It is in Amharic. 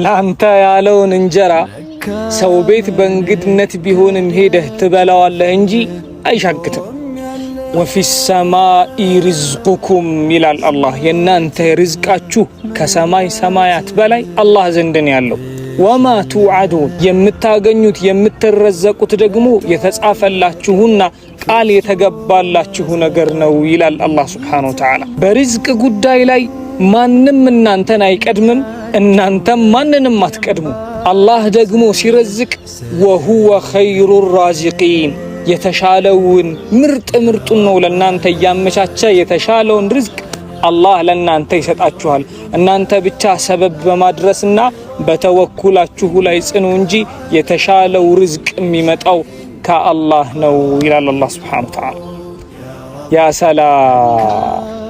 ላንተ ያለውን እንጀራ ሰው ቤት በእንግድነት ቢሆንም ሄደህ ትበላዋለህ እንጂ አይሻግትም። وفي السماء رزقكم ይላል አላህ። የእናንተ ርዝቃችሁ ከሰማይ ሰማያት በላይ አላህ ዘንድ ነው ያለው። وما توعدون የምታገኙት የምትረዘቁት ደግሞ የተጻፈላችሁና ቃል የተገባላችሁ ነገር ነው ይላል አላህ سبحانه وتعالى። በሪዝቅ ጉዳይ ላይ ማንም እናንተን አይቀድምም፣ እናንተም ማንንም አትቀድሙ። አላህ ደግሞ ሲረዝቅ وهو خير الرازقين የተሻለውን ምርጥ ምርጡን ነው ለእናንተ እያመቻቸ የተሻለውን ርዝቅ አላህ ለእናንተ ይሰጣችኋል። እናንተ ብቻ ሰበብ በማድረስና በተወኩላችሁ ላይ ጽኑ እንጂ የተሻለው ርዝቅ የሚመጣው ከአላህ ነው ይላል አላህ سبحانه وتعالى። يا سلام።